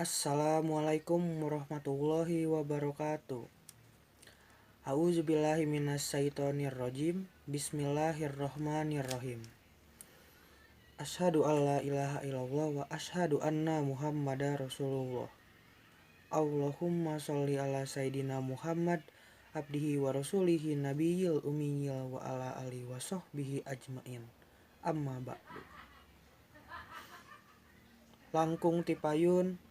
Assalamualaikum warahmatullahi wabarakatuh. A'udzubillahi minasyaitonirrajim. Bismillahirrahmanirrahim. Asyhadu alla ilaha illallah wa asyhadu anna Muhammadar Rasulullah. Allahumma sholli ala sayidina Muhammad abdihi wa rasulihi nabiyil ummiyil wa ala alihi wa sahbihi ajmain. Amma ba'du. Langkung tipayun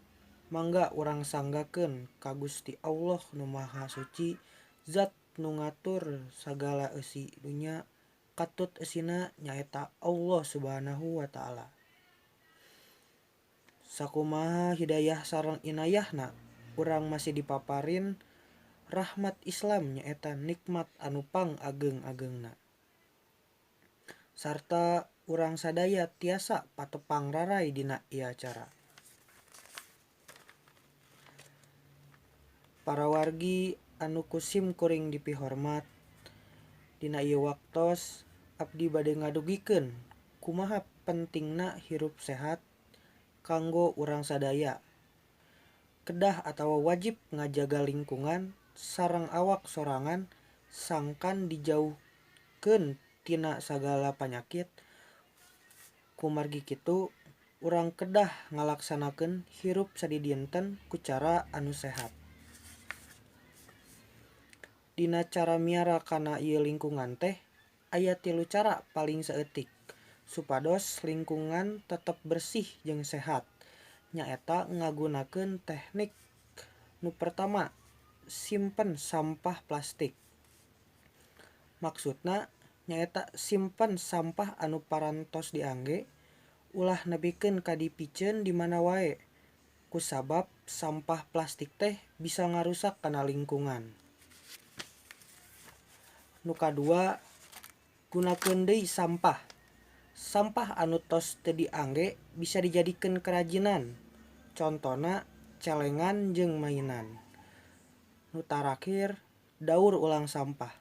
mangga urang sanggakeun ka Gusti Allah nu Maha Suci, zat nu ngatur sagala eusi dunya katut eusina nyaeta Allah Subhanahu wa taala. Sakumaha hidayah sareng inayahna urang masih dipaparin rahmat Islam nyaeta nikmat anu pang-ageng-agengna. Sarta urang sadaya tiasa patepang rarai dina ieu acara. Para wargi anu kusim kuring dipihormat, dina ieu waktos abdi bade ngadugikeun kumaha pentingna hirup sehat kanggo urang sadaya. Kedah atawa wajib ngajaga lingkungan sareng awak sorangan sangkan dijauhkeun tina sagala panyakit. Kumargi kitu urang kedah ngalaksanakeun hirup sadidinten ku cara anu sehat. Dina cara miara kana ieu lingkungan teh aya tilu cara paling saeutik supados lingkungan tetep bersih jeung sehat, nyaeta ngagunakeun teknik nu pertama, simpen sampah plastik. Maksudna nyaeta simpen sampah anu parantos diangge ulah nepikeun ka dipiceun di mana wae, kusabab sampah plastik teh bisa ngarusak kana lingkungan. Nu kadua, gunakeun deui sampah. Sampah anu tos teu diangge bisa dijadikeun kerajinan, contona celengan jeung mainan. Nu tarakhir, daur ulang sampah.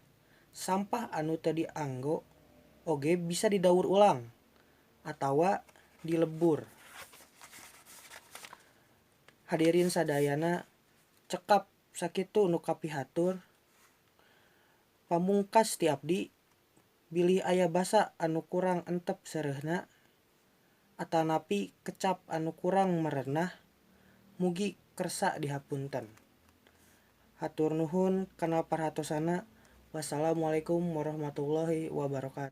Sampah anu teu dianggo oge bisa didaur ulang atawa dilebur. Hadirin sadayana, cekap sakitu nu kapihatur. Pamungkas ti abdi, bilih aya basa anu kurang entep seureuhna atanapi kecap anu kurang merenah, mugi kersa dihapunten. Hatur nuhun kana perhatosana. Wassalamualaikum warahmatullahi wabarakatuh.